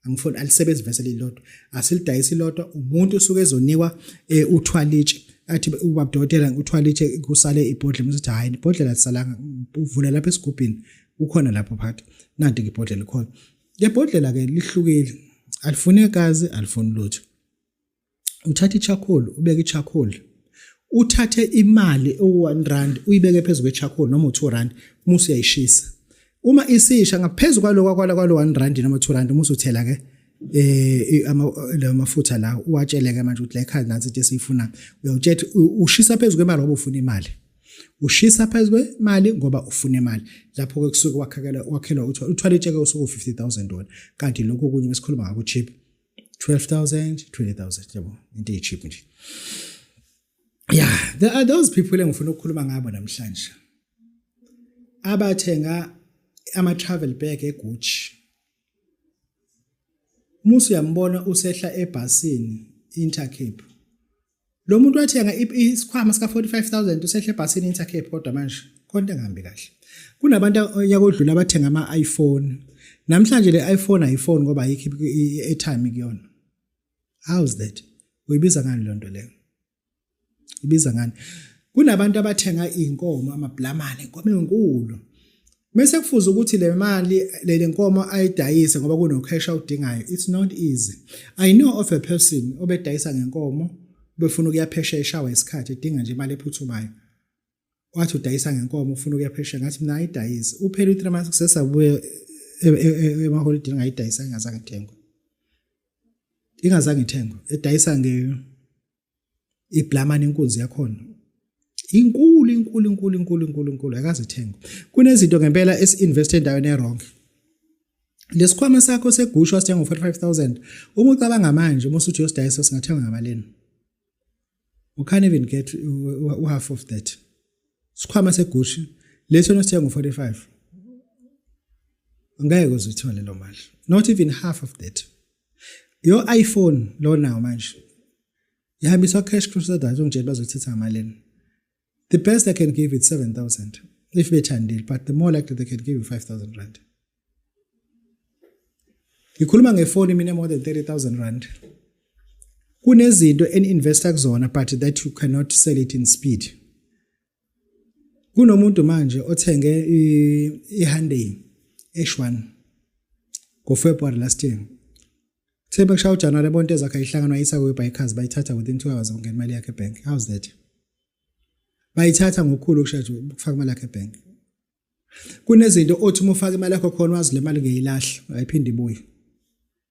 Angifuni, alisebenzi vese lilodwa, asilidayisi lodwa. Umuntu usuke ezonikwa uthwalitshe, athi ubaba dokotela uthwalitshe, kusale ibhodlela. Uthi hayi, ibhodlela lisalanga, uvula lapha esigubhini, ukhona lapho phakathi. Nanti ibhodlela likhona. Lebhodlela ke lihlukile, alifuni igazi, alifuni lutho. Uthatha i-charcoal, ubeke i-charcoal, uthathe imali ewu-1 rand, uyibeke phezu kwe-charcoal noma u-2 rand, musu uyayishisa. Uma isisha ngaphezu kwaloko kwala kwalo 1 rand noma 2 rand, musu uthela ke lamafutha la, uwatsheleke manje ukuthi la ekhaya nansi into esiyifuna. Uyawutshela ushisa phezu kwemali ngoba ufuna imali, ushisa phezu kwemali ngoba ufuna imali. Lapho ke kusuke wakhakela wakhelwa uthwala itsheke usuku 50,000 wona, kanti lokho kunye besikhuluma ngakho cheap 12,000, 20,000, yabo, into echeap nje. Yeah, there are those people engifuna ukukhuluma ngabo namhlanje abathenga ama travel bag eGucci. Musu uyambona usehla ebhasini Intercape. Lo muntu wathenga isikhwama sika 45,000, usehla ebhasini Intercape, kodwa manje konke engahambi kahle. Kunabantu onyaka odlula abathenga ama iPhone. Namhlanje le iPhone ayiphone ngoba ayikho i-airtime kuyona. How's that? Uyibiza ngani lonto leyo? Ibiza ngani? Kunabantu abathenga inkomo, amablamane, inkomo enkulu. Mase kufuze ukuthi le mali le nkomo ayidayise ngoba kuno cash awudingayo. It's not easy. I know of a person obedayisa ngenkomo, befuna ukuya phesheya, eshawa isikhathi, edinga nje imali ephuthumayo. Wathi udayisa ngenkomo, ufuna ukuya phesheya. Ngathi mina ayidayisi. Uphela u3 months, kusesabuye emaholidini, ngayidayisa, ingazange ithengwe. Ingazange ithengwe. Edayisa nge iblamani, inkunzi yakhona inkulu, inkulu, inkulu, inkulu, inkulu, inkulu, akaze ithengwe. Kunezinto ngempela esi-invest endaweni e-wrong. Lesikhwama sakho seGucci wasithenga ngo-45,000, uma ucabanga manje, uma usuthi uyosidayisa, singathenga ngamalini? You can't even get half of that. Sikhwama seGucci leso nosithenga ngo-45, ngeke uzithole lo mali, not even half of that. Your iPhone lo nawo manje ihambiswa Cash Crusaders, ungitshela bazothatha ngamalini? The best they can give it 7000 if bethandile, but the more likely they can give you 5000 rand. Ngikhuluma ngefoni mina, more than 30,000 rand. Kunezinto eni-investa kuzona but that you cannot sell it in speed. Kunomuntu manje othenge i-Hyundai H1 ngoFebruary last year. Kuthe bekushaya uJanuary, bonke ezakhe ayihlangana, wayisa kwe-bikers, bayithatha within 2 hours, kungena imali yakhe ebank. How's that? Bayithatha ngokukhulu ukushesha ukufaka imali yakhe ebank. Kunezinto othi uma ufaka imali yakho khona, wazi le mali ngeyilahla, ayiphinde ibuye.